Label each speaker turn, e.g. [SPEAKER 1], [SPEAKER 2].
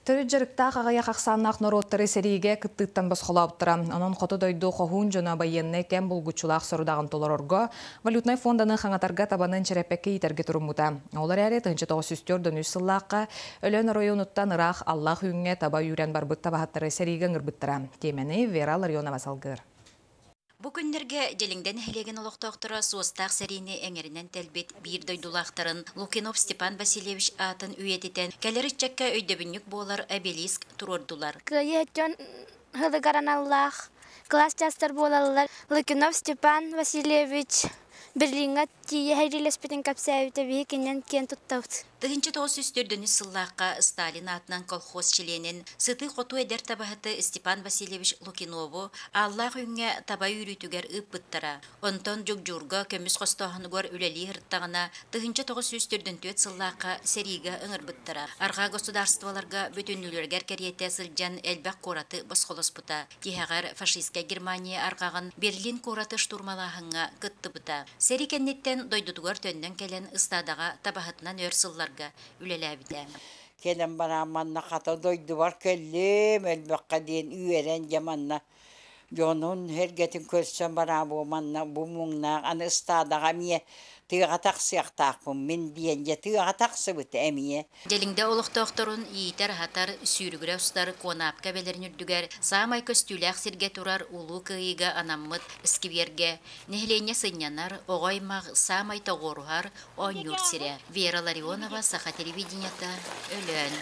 [SPEAKER 1] Төрүт дьарыктаах аҕыйах ахсааннаах норуоттары сэриигэ кыттыыттан босхолообуттара. Онон хоту дойду хоһуун дьоно байыаннай кэм булгуччулаах сорудаҕын толорорго, валютнай фонданы хаҥатарга табанын чэрэппэккэ иитэргэ туруммута. Ол эрээри 1943 сыллаахха Өлөөн оройуонуттан ыраах Аллах Үүҥҥэ таба үүрэн барбыт табаһыттары сэриигэ ыҥырбыттара. Тиэмэни Вера Ларионова салгыыр.
[SPEAKER 2] Бу күннэргэ Дьэлиҥдэ нэһилиэгин олохтоохторо суостаах сэриини эҥэринэн тэлбит биир дойдулаахтарын Лукинов Степан Васильевич аатын үйэтитэн, кэлэр ыччакка өйдөбүнньүк буолар обелиск туруордулар.
[SPEAKER 3] Кыайыы дьон сылыгар аналлаах кылаас чаастар буолаллар. Лукинов Степан Васильевич Берлиҥҥэ тиийэ сэриилэспитин кэпсээбитэ биһи кининэн киэн туттабыт.
[SPEAKER 2] 1904 сыллаахха Сталин аатынан колхоз чилиэнин, сытыы-хотуу эдэр табаһыты Степан Васильевич Лукинову Ааллаах Үүҥҥэ таба үүрүүтүгэр ыыппыттара. Онтон Дьугдьуурга көмүс хостооһунугар үлэлии сырыттаҕына, 1944 сыллаахха сэриигэ ыҥырбыттара. Арҕаа государстволарга бүтүннүүлэригэр кэриэтэ сылдьан элбэх куораты босхолоспута. Тиһэҕэр фашистскай Германия арҕаҕын Берлин куораты штурмалааһыҥҥа кыттыбыта. Сэрии кэнниттэн дойдутугар төннөн кэлэн ыстаадаҕа табаһытынан өр сылларга үлэлээбитэ.
[SPEAKER 4] Кэлэн баран манна хата дойдубар кэллим, элбэххэ диэн үөрэн дьэ манна дьонун сэргэтин көрсөн бараа бу манна бу муҥнаах аны ыстаадаҕа эмиэ тыаҕа тахсыахтаахпын мин диэн дьэ тыаҕа тахсыбыт эмиэ.
[SPEAKER 2] Дьэлиҥдэ олохтоохторун иитэр-аһатар, сүүрүгүрэ устар Куонаапка эбэлэрин үрдүгэр саамай көстүүлээх сиргэ турар Улуу Кыайыыга анаммыт сквергэ нэһилиэнньэ сынньанар, оҕо аймах саамай тоҕуоруһар, оонньуур сирэ. Вера Ларионова, Саха телевидениета, Өлөөн.